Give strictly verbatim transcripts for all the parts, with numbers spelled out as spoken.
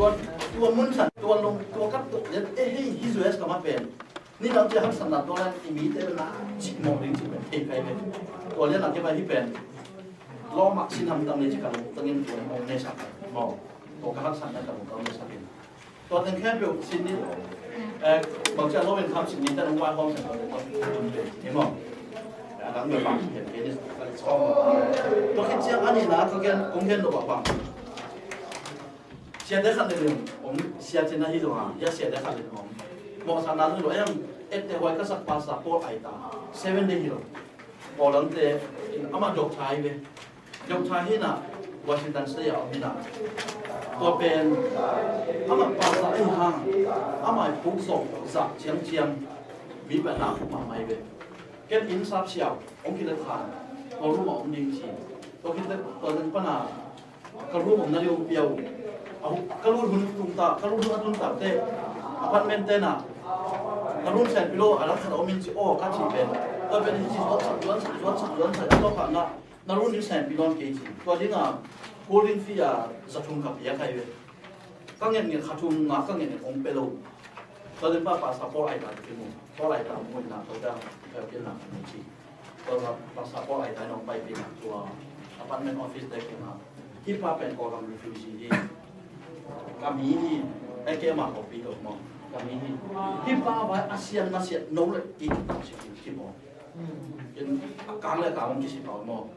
Tua mun san, tua long, tua kap tuk lian, eh, hei, hi U S kam a pen. Ni lam cia haksatna tua lan i mite na cih mawh ding cih pen thei kai ve. Tua lian a kei bai hi pen. Lawm ah sin hamtang le ci ka lungtang in tua mawh ne sak. Mawh. Tua ka haksatna ka lungtang ne sak in. Tua teng khempeuh sin ni, eh, bang cia lo in kham sin ni ta nung vai hawm sa tua tua tua tua. Ni mawh. A dang tua bang, tua khit ciang a nihna, tua gen, kong gen lo bang bang. Siate khat le lim om, siate na hi lo a, ya siate khat le lim om. Mawhsakna zong lo em, ette huai ka sak pastor Paul Aita, Seven Day hi lo. Paul Dangte, in amah doctor hi ve. Doctor hi na, Washington State a om hi na. Tua pen, amah pastor ahi hang, amah i puk sawk zah ciangciang, mi pen na puk mahmah hi ve. Ken inn sap siau, ong kile than, tua room a om ding ci. Tua kile, tua ding pana, ka room omna ding hong pia uh. A hu-, ka lut hun tung ta, ka lut hun a tun ta te, apartment te na, ka room sen pilo, a rak khat a om in ci, aw, ka ci pen. Ka pen hi ci, zuan sak, zuan sak, zuan sak, zuan sak, a tawpah na, na room ding sen pilo kei ci. Tua ding a, holding fee a, za thum ka pia kai ve. Ka ngen ngen kha thum nga, ka ngen ngen hong pe lo. Tua ding pa pastor Paul Aita te mu. Paul Aita mu na, tua dang, ka pia na, ci. Tua pastor Paul Aita nong pai pina tua apartment office te kina. Hi pa pen Kawlgam refugee hi. Ka mi hi. Ai ke ma ko pi lo mo. Ka mi hi. Hi pa vai a siang na siat no le i ki tang si ki mo. In a kang le kang ki si pa mo.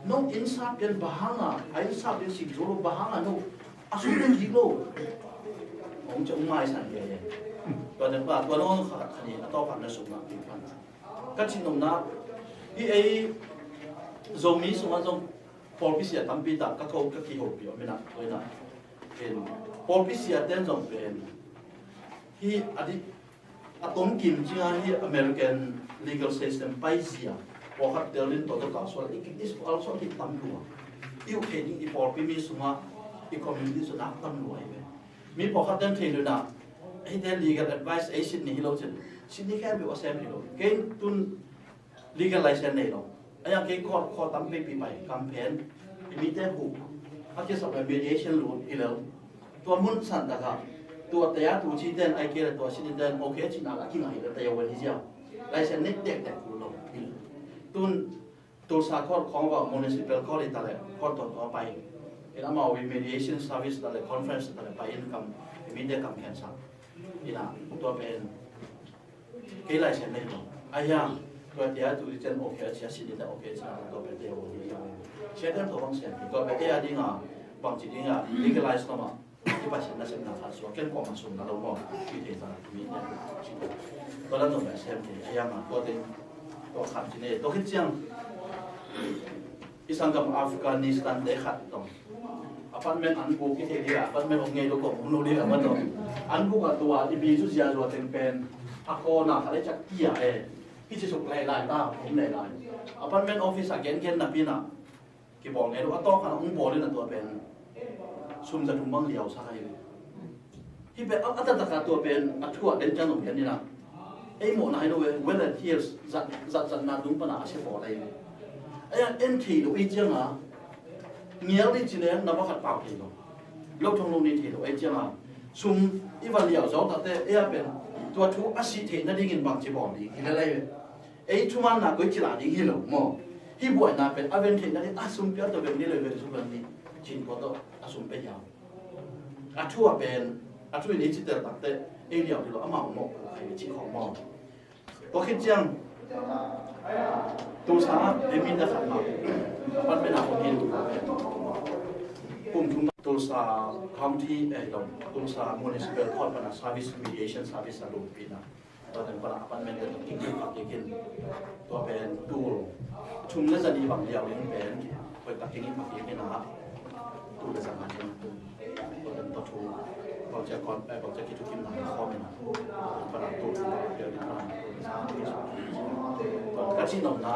No in sa pian bahanga, a in sa pian si lo bahanga no. A su le ki lo. Ong chong mai san ke. Tua den pa tua no kha kha ni a to pa na su na pi pan. Ka cih nopna, hi ei Zomi sungah zong pawlpi sia tampi tak ka ko, ka kihopih om inah, tua inah. Ken pawlpi sia ten zong pen hi a di, a tom kim cinga hi American legal system paizia, pawlkhat tel din tawh tawh sual, i, i, i sual sual hi tam lua. I uh thei ding i pawlpi mi sungah, i community sungah tam lua hi ve. Mi pawlkhat ten thei luna, hite legal advice ei Sydney hi lo cin. Sydney khempeuh a sem hi lo. Kei tun legal license nei lo. A yang kei court, court tam pei pi pai, kam phen. I mite hu. A kisap le mediation lut hi lo. Tua mun san taka. Tua te a tu ci ten ai kei le tua Sydney ten okay cin a la kingai le te yo wen hi zia. License nei tek tek ku lo. Hi lo. Tun Tulsa court khawng va municipal court i ta le court tawh tawh a pai. In amau i mediation service ta le conference ta le pai in kam, i mite kam khen sa. Ina, tua pen kei license nei lo. A hiang, tua tia tu i chen okay, cia sin in okay, cia tua pen te o ni. Cia ten tua bang sian, tua pen e a dinga, bang ci dinga, legalize lo ma. I Pasian nasepna khat suak ken kuamah sum na lo maw? I thei zah mi nia. Tua dan zong Pasian thei a hiam a tua teng tua khat ci ne. Tua khit ciang i sanggam Afghanistan te khat tong apartment an buk i thei ding a apartment ong ngei lo kong ong lo ding a ma tong an buk a tua i bi zu zia zua teng pen a kawna khat le cak kia e. Hi ci suk lai lai ta ong lai lai apartment office a gen gen na pi na. Kibawl ngei lo, a tawk khan a hong bawl in a tua pen sum za thum bang liau sa kai ve. Hi pen a, a taktak a tua pen a thu a den ciang zong pian in a. Ei mawhna hi lo ve, well and tears, zat, zat, zatna tung pan a a sia bawl ahi ve. Ei a en thei lo ei ciang a, ngial dih ci leng na va khat pau thei lo. Lo thong lo ni thei lo ei ciang a, sum i va liau zo takte ei a pen tua thu a sih theih nadingin bangci bawl ding hi lel ahi ve. Ei thumanna koi cila ding hi lo maw? Hi buaina pen a ven theihna ding a sum piak tawh ven ni lo ven sum ven ni cin pua tawh a sum pe hiam? A thu a pen a thu in i ci tel takte ei liau hi lo amau mawh ai ve ci khawng maw? Tua khit ciang Tulsa ei mi na khat ma pan pen a khong hin kum thum Tulsa County eh lo Tulsa Municipal Court pan a service mediation service a lo pi na. Tua teng pan a apartment te tung king king pak king king. Tua pen tul thum le zani bang liau ling pen koi tak king king pak king king a tul le zanga king tung. Tua teng tua thu bang cia kon eh bang cia ki thu kim na khawm in a. Tua teng pan a tul thum pak king king pan a tul le zanga king king. Tua ka ci nopna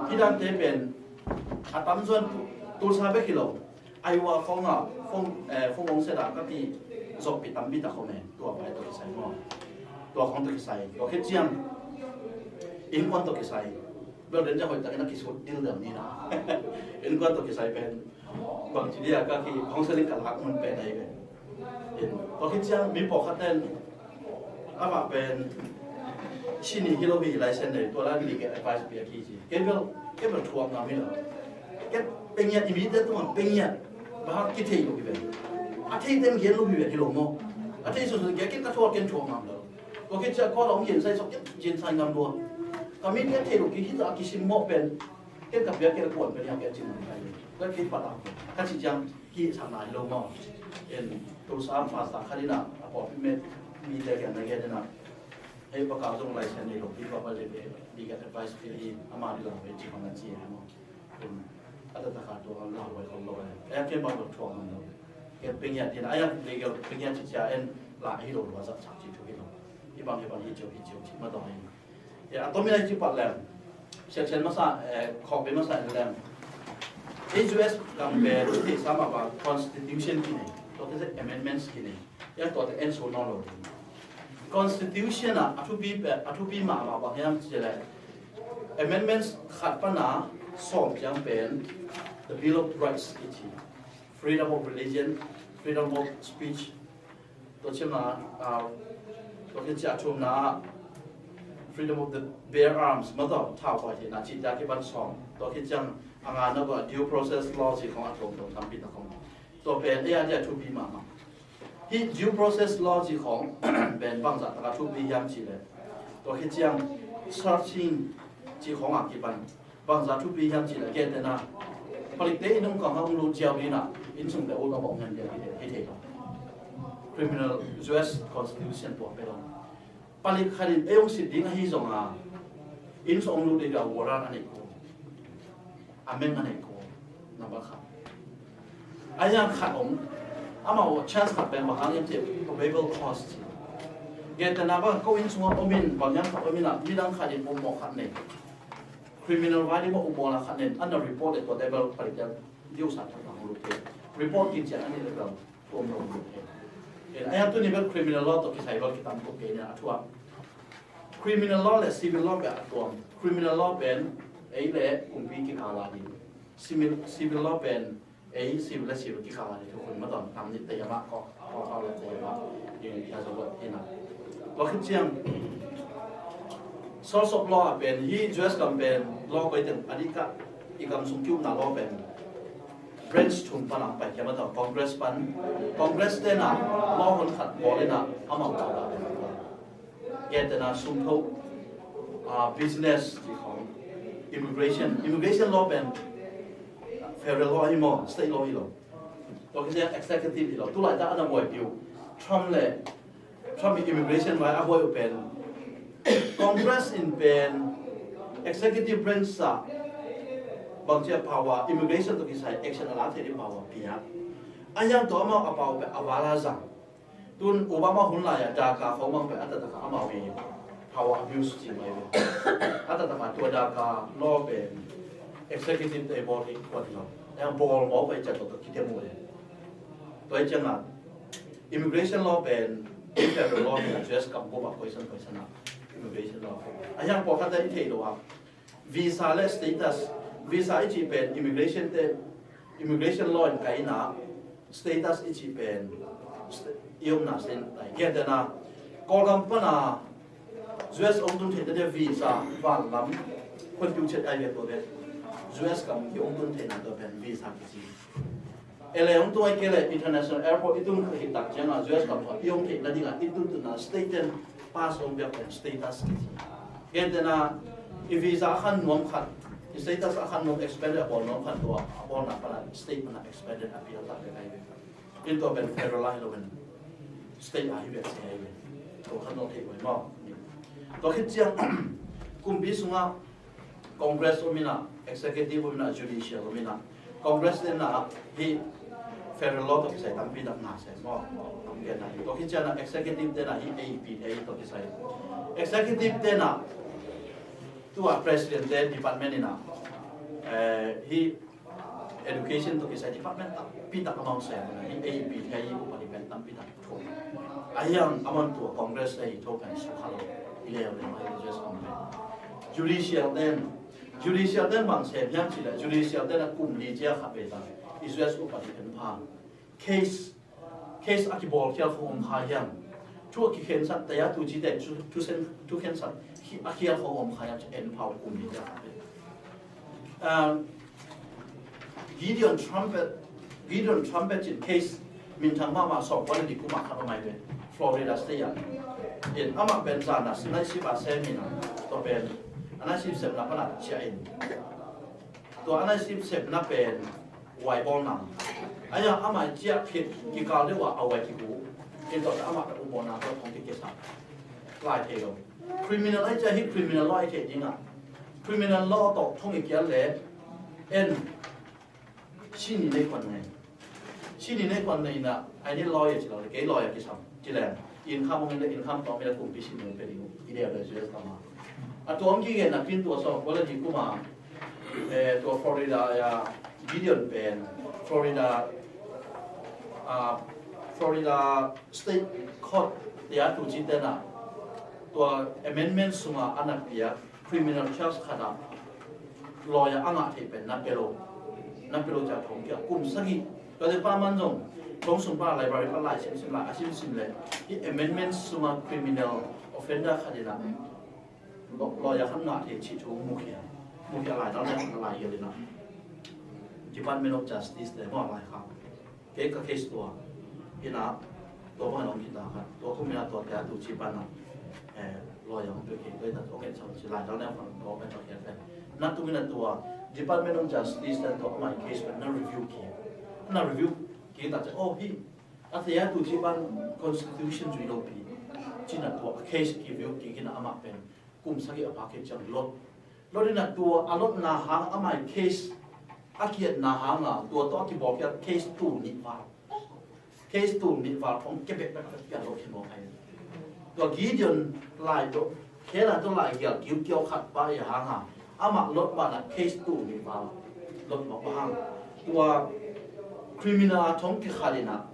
hi dan te pen a tam zuan Tulsa bek hi lo. Iowa khawng ah, phone, eh, phone hong set ah ka ti zawhpih tampi tak khawm e, tua vai tawh kisai maw? Tua khawng tawh kisai, tua khit ciang innkuan tawh kisai. Bel den ciang hoih takin a kisut dildel ni na. Innkuan tawh kisai pen bangci dia ka ki counseling ka lak mun pen ahi pen. Tua khit ciang mi pawlkhat ten a vak pen sini hi lo hi, license nei, tua lai mi ke advice piak hi ci. Kei bel, kei bel thuak ngam hi lo. Kei pengiat i mite tungah pengiat. Bahak kithei lo hi ve. A thei ten gen lo hi ve hi lo maw. A thei sunsun gen kei ka thuak ken thuak ngam lo. Tua khit ciang kua lo gen sai sok ken gen sai ngam lo. Ka mi ken thei lo ki hi ta kisim maw pen. Ken ka piak ken kuan pen yang ken cin ngam kai. Tua khit pat a. Ka ci ciang ki sakna hi lo maw. En Tulsa pastor khat in a, a pawlpi met mite kiang na gen in a. Hei pa ka zong license nei lo pi pa pa le pe, bi ka advice pi hi, ama di lo pe ci pa na ci hi maw. A ta ta ka tua la hoi kong lo. Ai a ken bang lo thuak lo. Ken pengiat in, ai a legal pengiat ci cia en la hi lo lo zak sak ci thu hi lo. Hi bang hi bang hi cio hi cio ci ma dong hi. Ya, a tomi lai ci pat lem. Section masa, eh, khawk be masa lem. Ei U S gam be, te sama ba constitution ki nei. Tua te amendments ki nei. Ya, tua te en so no lo. Constitution a, a thupi pe, a thupi ma ma ba hiam ci le. Amendments khat pana sawm ciang pen the Bill of Rights ki ci. Freedom of religion, freedom of speech, tua ciang a, ah, tua khit ciang a thumna, freedom of the bear arms, ma tawh thau khuai theihna cih tia kipan sawm. Tua khit ciang a ngana kua due process law ci khong a tuamtuam tampi tak khong. Tua pen ei a dia thupi mahmah. Hih due process law ci khong pen bangzah taka thupi hiam cih leh. Tua khit ciang searching ci khong a kipan. Bangzah thupi hiam cih leh gentehna. Palikte inn hong kang a hong lut ziau ding a, inn sungte ul a bawh ngen ding hi thei lo. Criminal U S Constitution tua pe lo. Palik khat in ei hong sit ding ahi zong a, inn sung hong lut ding a warrant a nei ko. A meng a nei ko. Number khat. A yang khat om. Amau chance khat pen bang hang hiam cih probable cause ci. Gentehna bang ko inn sung a om in bang hiam khat om in a, midang khat in om mawh khat nei. Criminal vai ding maw, upmawhna khat nen an na report le tua table palik ding diusa thak hong lut thei. Report kin cian an ni le bel tuam lo hong lut thei. En, a yang tuni bel criminal law tawh kisai bel kitam tuk kei nia a thuak. Criminal law le civil law pen a tuam. Criminal law pen ei le kumpi kikal a ding. Civil, civil law pen ei civil le civil kikal a ding thukhun ma tawn tam ni te yama ko, ko kau le te yama. Yin kia zo bot ina. Tua khit ciang source of law a pen hi U S gam pen law koi teng a dih kah i gam sung kiukna law pen branch thum pan a pai kia ma tawn Congress pan. Congress te na law hon khat bawl ina amau kau la pen. Gentehna sumtho, ah, business ci khong, immigration, immigration law pen federal law hi maw, state law hi lo. Tua khit ciang executive hi lo. Tulaitak a na buai piu Trump le Trump in immigration vai a buai uh pen Congress in pen executive branch sa bang cia power, immigration tawh kisai action a la thei ding power pia. A yang tua amau a power pen a vala zang. Tun Obama hun lai-ah DACA khawng bang pen a taktak kha amau hi power abuse ci mai ve. A taktak kha tua DACA law pen executive te bawl hi kuan lo. Eng bawl mawk pai ciat tawh kitem uh le. Tua hi ciangah immigration law pen federal law hi a, U S kam bup ah question question ah immigration law. A hiang pawlkhat te i theih lo ah visa le status, visa i cih pen immigration te, immigration law in kaina, status i cih pen st-, i omna state in kai. Gentehna Kawlgam pana U S ong tun theihna dia visa vanlam khon piu chet ai ve tua pen U S kam ki ong tun theihna tua pen visa kici. Ele ong tung ai kei le international airport i tung khit tak ciangah U S kam i ong theihna dingah i tun tunna state ten pass ong piak pen status kici. Gentehna i visa a khan nuam khat, i status a khan nuam, expiry a bawl nuam khat tua a bawlna pana state pana expiry a pial tak le kai ve. In tua pen federal lai lo pen state a hi ve se ai ve. Tua khan nuam thei oi maw. Tua khit ciang kumpi sungah Congress om ina, executive om ina, judicial om ina. Congress te na hi federal law tawh kisai tampi tak na se maw. Tua khit ciang na executive te na hi A P A tawh kisai. Executive te na tua president te department ina, eh, hi education tawh kisai department tampi tak amau se na hi A P A hi upadi pen tampi tak. A hiang amau tua Congress te hi tho pen sukha lo. I leu le mai U S om pen. Judicial ten, judicial ten bang sem hiam cih leh judicial ten a kum li cia khat ve ta. I U S upadi pen pha. Case Case a kibawlkhial khong om kha hiam? Thu a kikhensat, taya tu cite thu, thu sen, thu khensat a khial khong om kha hiam? Ci en phau kum ni. Um, Gideon Trumpet, Gideon Trumpet in case minthang mahmah sawm kua le li kuma khat om ai ve, Florida State ah. In amah pen zana night shift a sem in a, tua pen a night shift sepna pana ciah in. Tua a night shift sepna pen waibawlna. Aia amah ciah khit kikal deuh a a wai kihu. In tua amah pen upbawlna tua thong kikesa. Lai thei lo. Criminal ai ciah hi criminal law ai thei ding a. Criminal law tawh thong i kial le. En. Sini nei khuan nei. Sini nei khuan nei na, ai ni lawyer ci lo le, kei lawyer kisam. Ci le, income om le, income tawh mi le kumpi sini pe ding. I dea le U S kama. A tua om ki gen na kin tua sawm kua le li kuma. Eh, tua Florida ya, Gideon pen, Florida, ah, Florida State Court tia tu ci tena. Tua amendment sunga ana pia, criminal charge khat ah lawyer a ngah theih pen na pia lo, na pia lo ciah thong kia kum sagih. Tua te pa man zong thong sung pa library pa lai simsim lai a simsim le hi amendment sunga criminal offender khat in a lawyer khat ngah theih cih thu mukhia, mukhia lai dal dal lai hial in a Department of Justice le maw lai kha. Kei ka case tua ina tua bang ong kita kha tua kum ina tua tia tu ci pan na, eh, lawyer ong pe kei tua ita ong et sang ci lai dal ne ong tua pe tua kia pe. Na tu ina tua Department of Justice dan tua my case pen na review ki. Na review ki ta ce oh hi a tia tu ci pan constitution zui lo pi. Ci na tua case ki review ki kina ama pen kum sagih a pha kei ciang lot. Lot in a tua a lotna hang a mai case a kiatna hang a tua tawh a kibawlkhia case tul nih val. Case tul nih val khong kepek pek pek pian lo khin lo ai. Tua Gideon lai tawh khela tawh lai gial kiu kiau khat pa i hang a amah lot ban a case tul nih val lot mawk pa hang. Tua criminal a thong kikhat in a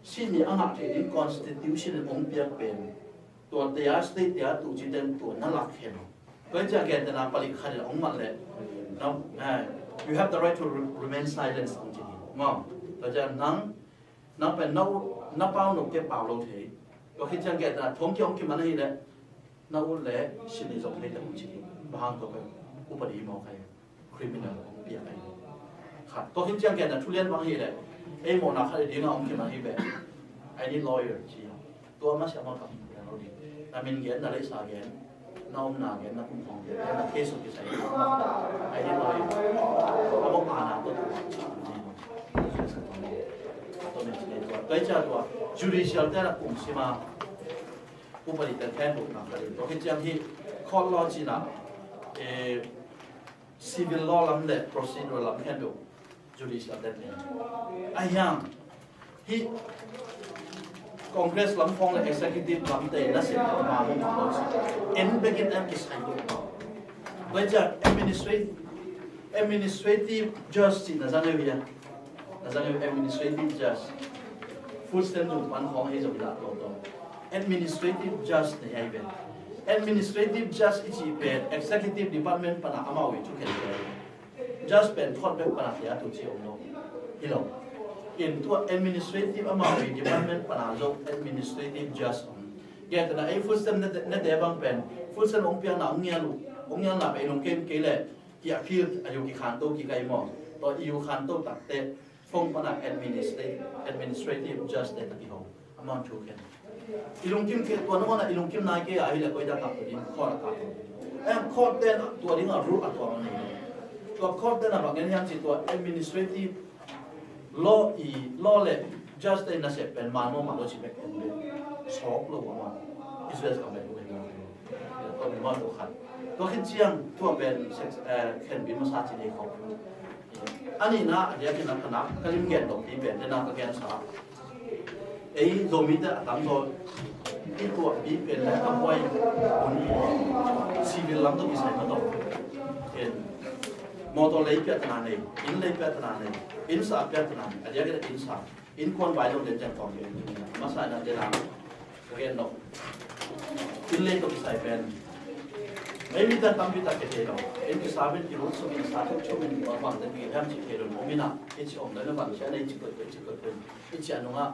sini a ngah thei ding constitution in ong piak pen. Tua tia state tia tu ci den tua na lak khen. Tua ciang gen tena palik khat in ong mat le. Nang, eh, you have the right to re- remain silent ong ci ding. Maw. Tua ciang nang, nang pen na u, na pau no ke pau lo thei. Tua khit ciang gen tena thong ki ong ki man hi le. Na u le sini zong thei te ong ci ding. Bahang tua pen upadi maw kai. Criminal ong piak ai. Khat tua khin ciang gen na thulian bang hi le ei mawhna khat i ding a ong kim a hi ve. I need lawyer ci a tua ma siam a kam piang lo ding. Na min gen na leisa gen na omna gen na kum khong gen na case ong kisai. I need lawyer. A mawh a na tua tua ci a tua min ci tua tua i cia tua judicial te na kum sima. Upadi te khen buk na khat i tua khin ciang hi court law ci na. Eh, Civil law lam le procedural lam khen deuh judicial te pen. A hiang hi Congress lam khong le executive lam te na sin ma mo ma lo si. En bekin en kisai deuh ma. Tua ciang administrative, administrative judge si na zang eu hiang. Na zang eu administrative judge. Food stamp dum pan khong hi zong i dah lo tawh. Administrative judge na hi ai pen. Administrative judge i cih pen executive department pana amau i thukhen pen. Judge pen court bek pana tia tu ci om lo. Hi lo. In tua administrative amau i department pana zong administrative judge om. Gen tena ei food stamp nete bang pen food stamp ong piakna ong ngial uh ong ngialna pen i lungkem kei le ki appeal a yu ki khanto ki kai maw. Tua i yu khanto takte Phone pana administrative, administrative judge te ta kiho. Amount thu khen. I lungkim khe tua nong na i lungkim nai kei a hi le koi da kap din court a kap. Em court ten tua ding a rule a tua man nei. Tua court ten a bang en hiam ci tua administrative law i law le judge te na se pen man mo ma lo ci bek pen be. Sok lo ma. Israel ka bek lo. Tua pen ma lo khat. Tua khin ciang tua pen sex eh khen bi ma sa ci nei khop. A nihna a diakin a khanak ka lim gen dok pi pen dena ka gensa. Ei Zomite a tam zaw i tuahpi pen le ka buai hun hi. Civil lam tawh kisai ma tawh. Ken motor lei piatna nei, inn lei piatna nei, inn sa piatna nei, a diakin a inn sa. Innkuan vai lo den ciang kawm ke masa na dena ka gen lo. Inn lei tawh kisai pen ei mi tan tampi tak ke thei lo. Inn kisa min ki rut sung in sa thuk chum in bang bang den ki hem ci thei lo. Om ina i ci om lo na bang sia nei ci kot ci kot pen i ci anunga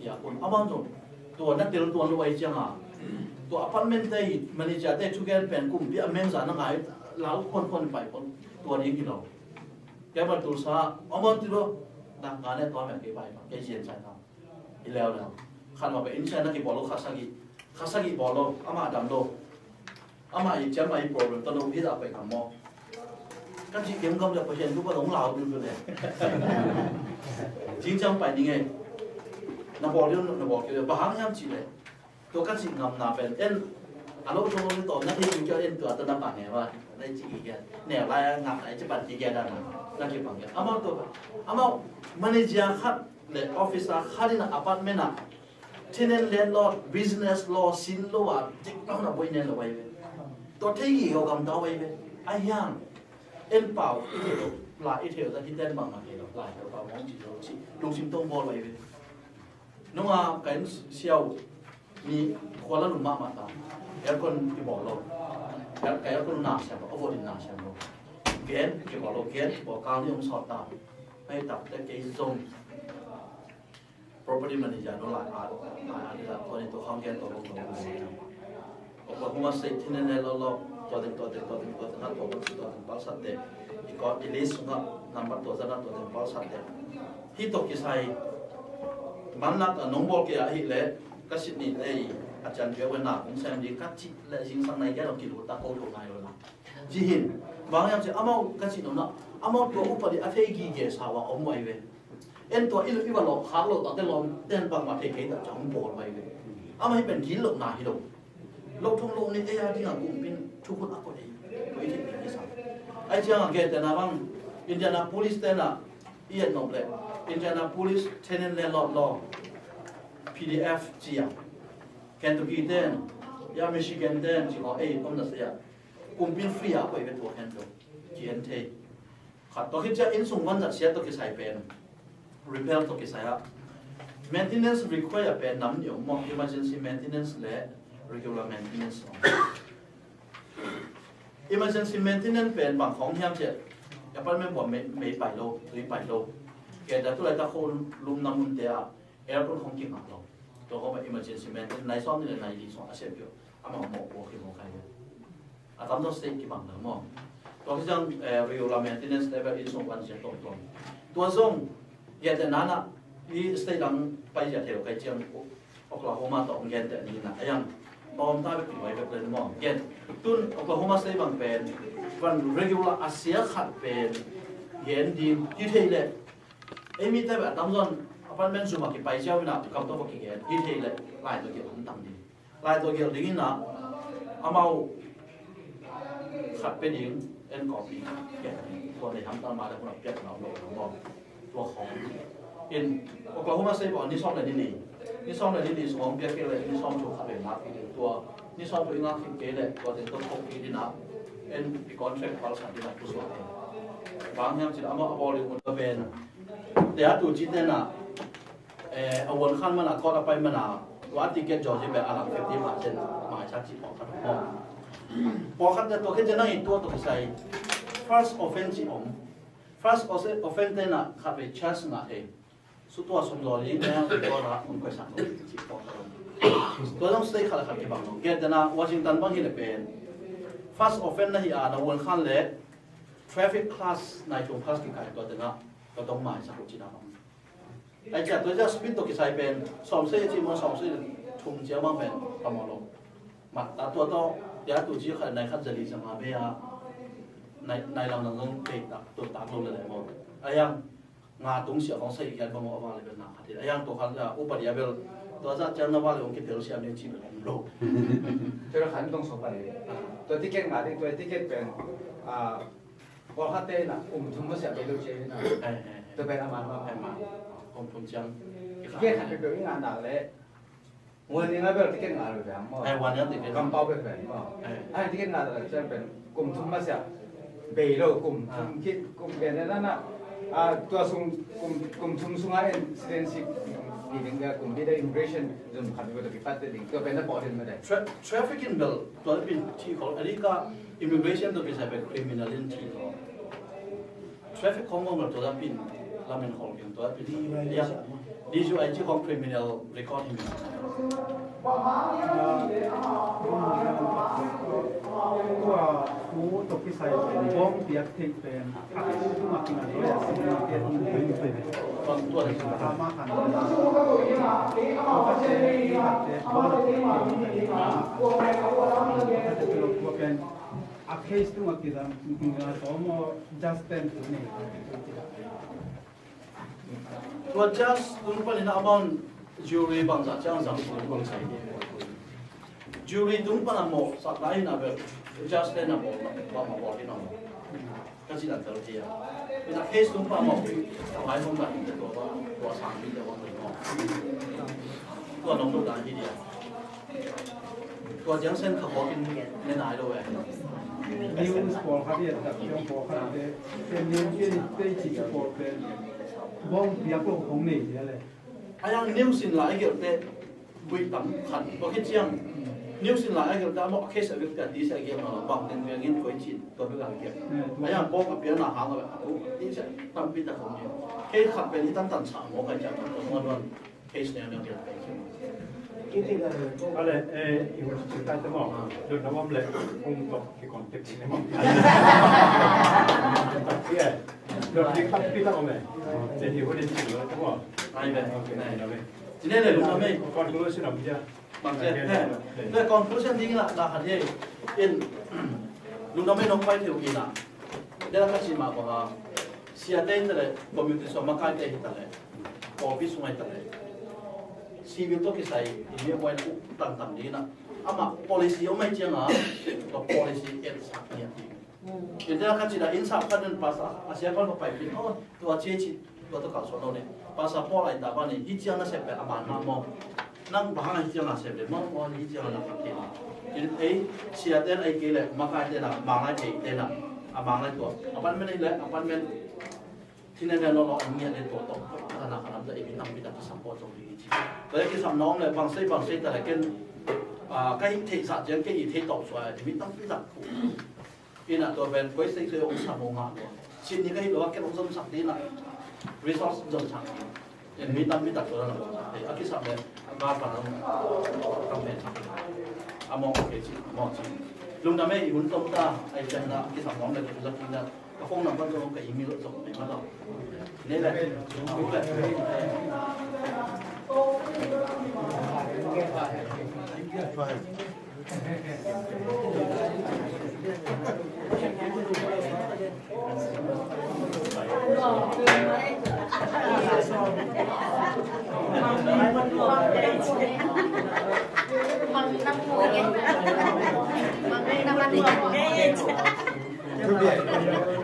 kiak un. Amau zong tua na tel tuan lo ahih ciangin, tua apartment te i manager te thugen pen kumpi a mengza na ngai, lau khuankhuan pai pon, tua ding hi lo. Kei bel tulsa, amau ti lo, na nga ne tua mel kei bai, kei zian sai na. I leuleu. Khat mah pen inside na kibawl lo, kha sagih. Kha sagih bawl lo, amah dam lo. Amah i ciam, amah i problem tawh no hit a pai kam maw. Ka cih kei hong gam leh Pasian thu ka hong lau ding tu leh. Zing ciang pai ding e. Na bawl ding na bawl kei, bang hang hiam cih leh tua ka cih ngamna pen en a lo thong lo ni tawh na thei kei en tua tawh na pang e ba. Na i cih kei neu lai a ngak lai ci pan kei dan na na kipang kei. Amau tua amau manager khat le officer khat in a apartment ah tenant landlord business law sin lo a dik lo na boi nen lo wai ve. Tua thei kei lo gam ta wai ve. A hiang en pau i thei lo la i thei lo ta hi ten bang ma thei lo la i thei lo pau mong ci lo ci lungsim tong bawl wai ve. Nunga ka inn siau ni khua la lum mahmah ta. Aircon kibawl lo. Air-, ka aircon na siam lo, a vuat in na siam lo. Gen kibawl lo, gen kibawl kang ni om sawt ta. Hei tak te kei zong property manager no lai a, lai a, lai a, tua ni tua khang gen tua lo, tua lo. Oklahoma State tenant landlord law, tua teng, tua teng, tua teng, tua teng, tua teng, tua teng, palsat te. I ko, i list sungah number tua zana tua teng palsat te. Hih tawh kisai manlak a nong bawl kei ahih leh ka sit ni tei a cian pia wen na kong sem ding ka cih leh zingsang nai kia dong kilu ta ko tho nai lo na. Ci hin bang hiam ci amau ka cih nong na amau tua upadi a thei gige sa wa om wai ve. En tua i lu i va lawh khak lo ta te lawm ten bangmah thei kei ta ciang bawl wai ve. Amah hi pen gil lo na hi lo. Lo thong lo ni ei a ding a kumpin thukhun a ko ei. Ko i thei ni sa. Ai ciang a ge te na bang Indianapolis te na i et nop le Indianapolis tenant landlord law P D F ci a. Kentucky ten ya Michigan ten ci ko ei om na se ya. Kumpin free a ko ei ve tua Kentucky. Ki en thei. Khat tawh khit ciah inn sung vanzat siat tawh kisai pen repair tawh kisai ah maintenance require pen nam ni om maw, emergency maintenance le regular maintenance om. Emergency maintenance pen bang khawng hiam ciah apartment buah mei, mei pai lo, tui pai lo. Kei dah tu lai ta kho lum na mun te ah aircon khawng kingah lo. Tua khawng emergency maintenance nai sawm ni le nai li sawm a siam piu amah mawh buah khi mawh kai le. A tam zaw state kibang lo maw. Tua hi ciang regular maintenance level in sung wan zia tawm tawm. Tua zong giate nana i state dang pai zia thei lo kai ciang Oklahoma tawh hong gente ni na a yang tawm ta bek kibang bek le maw. Gen tun Oklahoma state bang pen van regular a sia khat pen gen din hi thei le. Ei mi te bek a tam zaw apartment zum a kipai ciau ina kam tawh kigen hi thei le lai tawh kigen hong tam din. Lai tua gial ding ina amau khat pe ding en kawp ding. Tua nei hamtang ma le hun a piak na om lo lo maw. Tua khawng in Oklahoma State bawh ni sawm le ni li, ni sawm le ni li sung hong piak kei le ni sawm thu khat le ngak kei le tua ni sawm thu i ngak kei le tua teng tua khawk kei ding a en i contract pal sa ding a pusuak. Bang hiam cin amau a bawl ding hun tua pen tua tu ci tena a wuan khan mana court a pai mana tua ticket jaw ci bek a lang fifty percent maisak ci pawlkhat om. Pawlkhat te tua khen ciang nang i tua tua kisai first offense ci om. First offense te na khat vei charge ngah thei. Su tua sum zaw ding te hang tua la om koi sak ci pawlkhat om. Tua zong state khat khat kibang om. Gen te na Washington bang hi le pen first offense na hi a na wuan khan le traffic class nai thum class kikai tua te na tua dong maisak uh ci na om. Ai cia tua cia speed tawh kisai pen sawm sei ci maw sawm sei thum cia mang pen ka maw lo. Mat ta tua tawh tia tu ci khat nai khat zali zanga bei a nai lang lang zong pei tak tua tak lo le le maw. A yang nga tung sia kong sei kian bang maw a vang le bel na khat hi a yang tua khan cia upa dia bel tua zat ciang na vang le kong kitel siam ding ci bel om lo. Tua khan tong so pan le tua ticket nga ding tua ticket pen a Pawlkhatte in ah kum thum masiah bei lo cia in ah. Tua pen a man mah. Kum thum ciang. Gate khat peuhpeuh i ngah nak leh warning a bel ticket ngah lo pen maw. Warning ticket. Kampau peuhpeuh maw. Ai ticket ngah nak leh cia pen kum thum masiah bei lo kum thum khit kum pen na na. Tua sung kum thum sungah in citizenship ni ding kum bida immigration zun khat peuhpeuh kipat ding tua pen na pawh ding mah dai. Traffic in bel tua pin thi khol a ding ka Immigration tua kisai pen criminal in thi lo. Traffic khong ngong lo tua pin lamen khong pin tua pin. Ya. D U I ci khong criminal record hi mi. Tua hu tua kisai pen bawng piak thei pen a tung a kin a lo ya sin na ke tung pen pen. Bang tua le. Ama kan. Tua pen A case tung a kizang tung a tawm aw judge ten tu nei. Tua judge tung panin a amount Jury bangzah ciang zang bangzah. Jury tung pan a mawhsak lai in a bel, judge ten a bawl, bang a bawl in a maw. Ka cih dan tel thei a. Ina case tung pan a mawh, ka lai hong dan in tua, tua sang mi te hong dan maw. Tua nong lut dan hi dia. Tua ciang sen kha kawk in ne nai lo eh. News pawlkhat hi a, tak ciang pawlkhat te, te news te, te ci ci pawl pen bawng piak lo hong nei hi a le. A yang news in lai gelh te, buih tam khat, tua khit ciang news in lai a gelh te, a mawh a case a gelh te, a ti sia gelh lo, bang teng viang in koi cin, tua bek a gelh. A yang bawng a piakna hang a, a tu, ti sia tampi tak om hi. Case khat pen i tan tan sa maw, kai ciang kan tua nuan nuan. Case neu neu gelh pen ciang. Ale, eh, i hun ci kai te maw, dun na mawm le, hong tok ki contact ne maw. Tak sia. Dun di tampi tak om eh. Te i hun in ci lo te maw. Ai be. Ok, ai be. Ci ne le lungdam ei. Conclusion om dia. Bang sia. He. Te conclusion ding la, la khat hi. In, lungdam ei nong pai thei uh hi na. Te la ka ci mah bang a. Siate hi ta le, community sung makaite hi ta le, pawlpi sung hi ta le. Civil tawh kisai, i mi a buai na uh tangtang ding na. Amah policy om ai ciang a, tua policy en sak ni a ti. Ente a ka ci da in sak khat nen pastor, a sia khat pai pin, oh, tua ci ci, tua tua kal suan lo ne. Pastor Paul ai ta ba ne, hi ciang na sep pe a man ma mo. Nang bang hang hi ciang na sep le, ma mo hi ciang na ka ti. In ei, sia ten ai ke le, ma kai te na, ma ngai te te na, a ma ngai tua. A pan men ai le, a pan men. Thina ne lo lo an ngiat le tua tua. Ka na ka lam da i bi tam bi da ka support zong ding i ci. Tua i ki sam nong le, bang sei, bang sei ta le ken, ah, ka hi thei sa ciang ke i thei tau sua, i bi tam bi da ku. Ina tua pen koi sei sei ong sam ong ha tua. Sin ni ka hi lo a ken ong zom sak ti na. Resource zom sak ti. En mi tam mi tak tua na. Ei, a ki sam le, a ba pa na. Tam pen sak. A mong ke ci, a mong ci. Lungdam ei, i hun tom ta, ai pen na, a ki sam mong le, tua ki na. Ka phone number zong ka email zong pe ma lo. Ne le, ne le.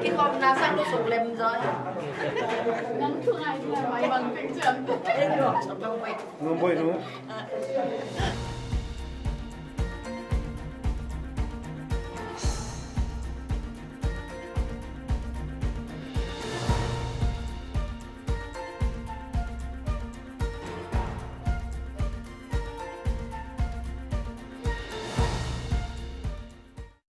Kikhopna sang lo suk lem zaw. Nang thu ngai thu ngai mai bang picture. Nung boi nung.